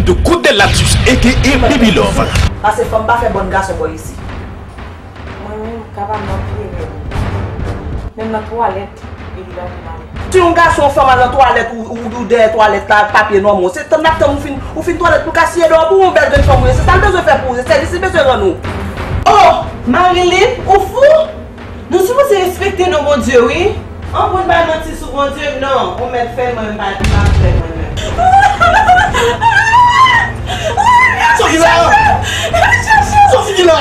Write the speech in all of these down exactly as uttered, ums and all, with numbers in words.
The Good Lapsus, A K A Baby Love. Pase fanm pa fè bòn gason bò isi. Mwen menm, kaba m nan pye menm. Menm nan twalèt, li la pou m ale. Si yon gason, yon fanm al nan twalèt ou, ou, ou dèyè twalèt la ak papye nòmal, se tann n ap tann ou fin, ou fin twalèt pou l ka siye dèyè w pou yon bèl jèn fanm ou ye. Se sa l bezwen fè pou ou, se sèvis li bezwen rann ou. Oh, Marilyn, ou fou? Nou sipoze respekte non Bondye wi. An pou n bay manti sou Bondye, non, ou mèt fè mwen, m pa m ap fè mwen menm. Sophie la! Sophie ki la!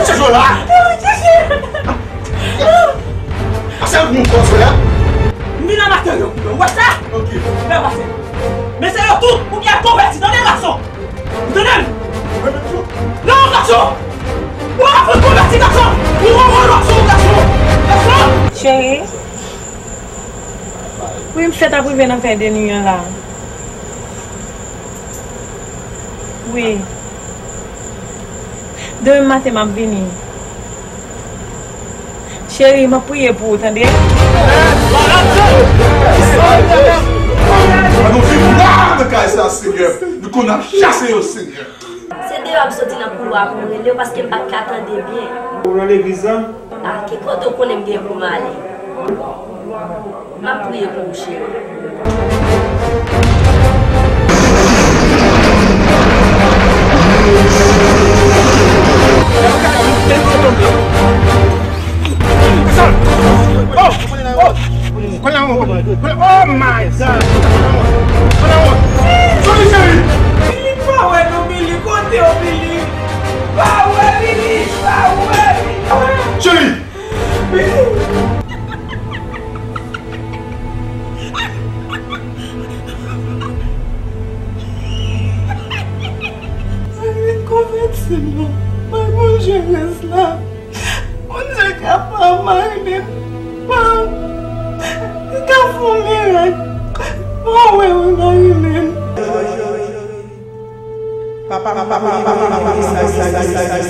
Sophie la! Ase l moun fòs la. M vin anba tè yo pou yo wè sa. Ok. Fè pase. Men se yo tout pou byen konvèti, tande gason. Ou tande m? Non, gason! Ou pa konn konvèti, gason! Ou pa konn gason, gason! Gason! Cheri, wi, m fèt ap rive nan fè de nwi an la. Wi. Demen maten m ap vini. Cheri, m ap priye pou ou, tande? An nou viv la nan kay sa, Senyè. Nou konn ap chase yo, Senyè. Se deyò ap soti nan koulwa pou m rele w paske m pa t ka tande byen. Ou nan legliz la? A ki kote w konnen m gen pou m ale? M ap priye pou ou, cheri. Oh my God! Billy pa wè nou, Billy, kote w, Billy? Pa wè, Billy, pa wè, Billy. Cheri! Marilyn konvèti non. Bay Bondye rès la. Bondye kapab, Marilyn. Pa. Li ka fè yon mirak. Pa wè wi, Marilyn.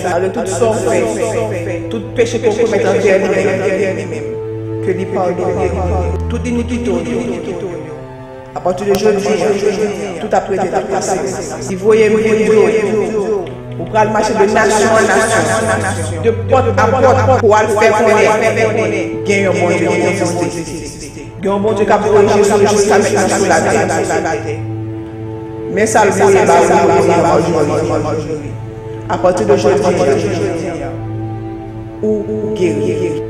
Malgre tout sa w fè, tout peche ke w komèt anvè li menm, ke li padone w. Tout inikite w yo, apati de jodi a, tout ap rete nan pase. Li voye m vin di w, ou pral mache de nasyon an nasyon, de pòt a pòt, pou w al fè konnen gen yon Bondye ki egziste. Gen yon Bondye k ap voye Jezi jiska mentnan sou latè. Men sa l voye ba ou, Marjorie. Apati de jodi a, ou geri.